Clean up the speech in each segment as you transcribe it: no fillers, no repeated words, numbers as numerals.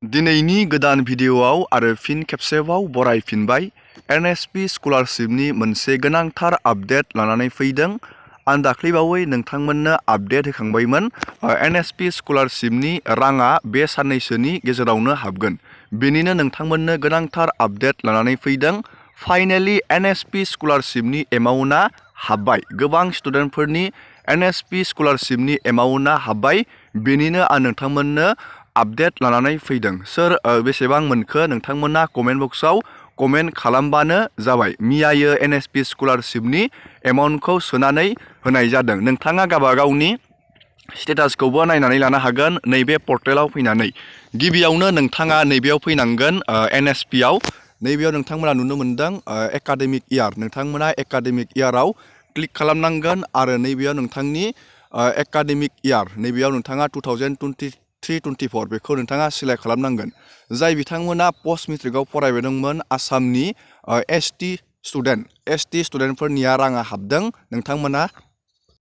दिनैनि गोदान भिडिअ'आव आरो फिन खेबसेबाव बरायफिनबाय एनएसपि स्कलारशिपनि मोनसे गोनांथार आपडेट लानानै फैदों। आं दाख्लैबावै नोंथांमोननो आपडेट होखांबायमोन एनएसपि स्कलारशिपनि राङा बे साननैसोनि गेजेरावनो हाबगोन। बेनिनो नोंथांमोननो गोनांथार आपडेट लानानै फैदों। फाइनेलि एनएसपि स्कलारशिपनि एमाउन्टआ हाबबाय। गोबां स्टुडेन्टफोरनि एनएसपि स्कलारशिपनि एमाउन्टआ हाबबाय। बेनिनो आं नोंथांमोननो आपडेट लानानै फैदों। सोर बेसेबां मोनखो नोंथांमोना कमेन्ट बक्सआव कमेन्ट खालामबानो जाबाय। मियायो एनएसपि स्कलारशिपनि एमाउन्टखौ सोनानै होनाय जादों। नोंथाङा गावबागावनि स्टेटासखौबो नायनानै लानो हागोन नैबे पर्टेलाव फैनानै। गिबियावनो नोंथाङा नैबेयाव फैनांगोन एनएसपिआव। नैबेयाव नोंथांमोना नुनो मोनदों एकाडेमिक इयार। नोंथांमोना एकाडेमिक इयाराव क्लिक खालामनांगोन आरो नैबेयाव नोंथांनि एकाडेमिक इयार नैबेयाव नोंथाङा 2023-24 बेखौ नोंथाङा सिलेक्ट खालामनांगोन। जाय बिथांमोना पोस्ट मेट्रिकआव फरायबाय दंमोन आसामनि एसटि स्टुडेन्टफोरनिया राङा हाबदों। नोंथांमोना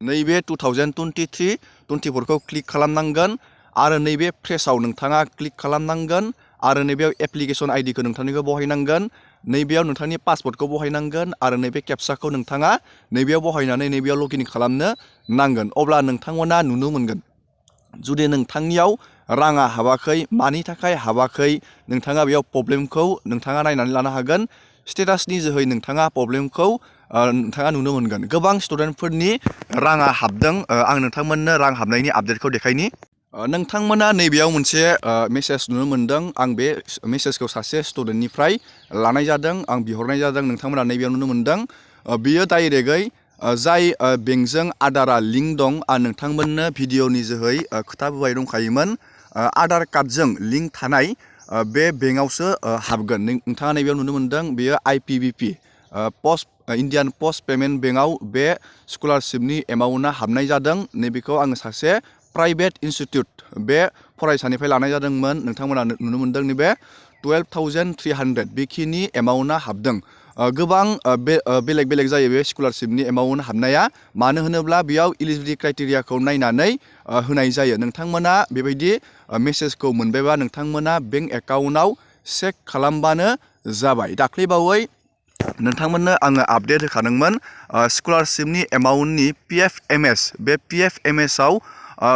नैबे 2023-24 खौ क्लिक खालामनांगोन आरो नैबे फ्रेशआव नोंथाङा क्लिक खालामनांगोन आरो नैबेयाव एप्लिकेसन आइडिखौ नोंथांनिखौ बहायनांगोन। नैबेयाव नोंथांनि पासवर्डखौ बहायनांगोन आरो नैबे केपसाखौ नोंथाङा नैबेयाव बहायनानै नैबेयाव लगइन खालामनो नांगोन। अब्ला नोंथांमोना नुनो मोनगोन जुदि नोंथांनियाव राङा हाबाखै, मानि थाखाय हाबाखै, नोंथाङा बेयाव प्रब्लेमखौ नोंथाङा नायनानै लानो हागोन। स्टेटासनि जोहै नोंथाङा प्रब्लेमखौ नोंथाङा नुनो मोनगोन। गोबां स्टुडेन्टफोरनि राङा हाबदों। आं नोंथांमोननो रां हाबनायनि आपडेटखौ देखायनि। नोंथांमोना नैबेयाव मोनसे मेसेज नुनो मोनदों। आं बे मेसेजखौ सासे स्टुडेन्टनिफ्राय लानाय जादों। आं बिहरनाय जादों। नोंथांमोना नैबेयाव नुनो मोनदों। बियो डाइरेक्टयै जाय बेंकजों आधारआ लिंक दं। आं नोंथांमोननो भिडिअनि जोहै खोथाबोबाय दंखायोमोन। आधार कार्डजों लिंक थानाय बे बेंकआवसो हाबगोन। नोंथाङा नैबेयाव नुनो मोनदों बेयो आईपीबीपी इन्डियान पोस्ट पेमेन्ट बेंकआव बे स्कलारशिपनि एमाउन्टआ हाबनाय जादों। नैबेखौ आङो सासे प्राइभेट इनस्टिट्युट बे फरायसानिफ्राय लानाय जादोंमोन। नोंथांमोना नुनो मोनदों नैबे 12,300 बेखिनि एमाउन्टआ हाबदों। गोबां बेलेग बेलेग जायो बे स्कलारशिपनि एमाउन्ट हाबनाया। मानो होनोब्ला बेयाव इलिजिबिलिटि क्राइटेरियाखौ नायनानै होनाय जायो। नोंथांमोना बेबायदि मेसेजखौ मोनबायबा नोंथांमोना बेंक एकाउन्टआव चेक खालामबानो जाबाय। दाख्लैबावै नोंथांमोननो आङो आपडेट होखादोंमोन स्कलारशिपनि एमाउन्टनि PFMS बे PFMSआव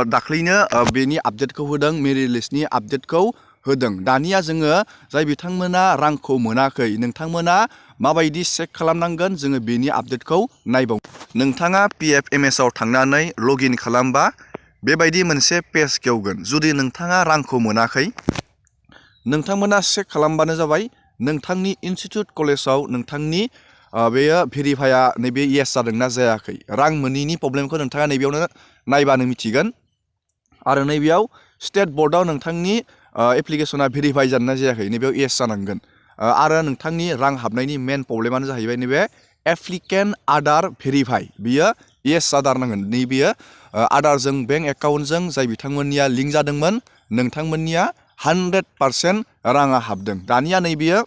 दाख्लैनो बेनि आपडेटखौ होदों। मेरिट लिस्टनि आपडेटखौ होदों। दानिया जोङो जाय बिथांमोना रांखौ मोनाखै नोंथांमोना माबायदि चेक खालामनांगोन जोङो बेनि आपडेटखौ नायबाव। नोंथाङा PFMSआव थांनानै लगइन खालामबा बेबायदि मोनसे पेज खेवगोन। जुदि नोंथाङा रांखौ मोनाखै नोंथांमोना चेक खालामबानो जाबाय नोंथांनि इनस्टिट्युट कलेजाव नोंथांनि बेयो भेरिफाइआ नैबे येस जादोंना जायाखै। रां मोनैनि प्रब्लेमखौ नोंथाङा नैबेयावनो नायबानो मिथिगोन। आरो नैबेयाव स्टेट बर्डआव नोंथांनि एप्लिकेसना भेरिफाइ जादोंना जायाखै नैबेयाव येस जानांगोन। आरो नोंथांनि रां हाबनायनि मेन प्रब्लेमानो जाहैबाय नैबे एप्लिकेन्ट आधार भेरिफाइ बियो येस जाथारनांगोन। नैबेयो आधारजों बेंक एकाउन्टजों जाय बिथांमोननिया लिंक जादोंमोन नोंथांमोननिया 100% राङा हाबदों। दानिया नैबेयो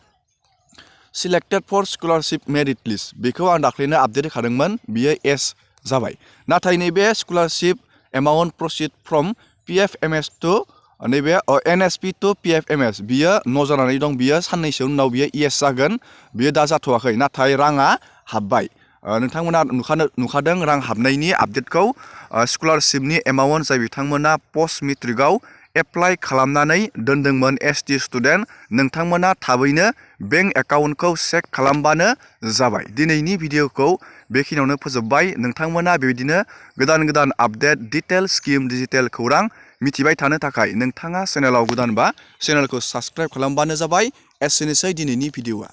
selected for scholarship merit list बेखौ आं दाख्लैनो आपडेट होखादोंमोन। बियो येस जाबाय। नाथाय नैबे scholarship amount proceed from PFMS to नैबे NSP टु PFMS बियो न' जानानै दं। बियो साननैसो उनाव बियो येस जागोन। बियो दा जाथ'वाखै नाथाय राङा हाबबाय। नोंथांमोना नुखादों रां हाबनायनि आपडेटखौ। स्कलारशिपनि एमाउन्ट जाय बिथांमोना पोस्ट मेट्रिकआव एप्लाइ खालामनानै दोनदोंमोन ST स्टुडेन्ट नोंथांमोना थाबैनो बेंक एकाउन्टखौ चेक खालामबानो जाबाय। दिनैनि भिडिअखौ बेखिनियावनो फोजोबबाय। नोंथांमोना बेबायदिनो गोदान गोदान आपडेट डिटेल स्किम डिजिटेल खौरां मिथिबाय थानो थाखाय नोंथाङा चेनेलाव गोदानबा चेनेलखौ साबस्क्राइब खालामबानो जाबाय। एसेनोसै दिनैनि भिडिअआ।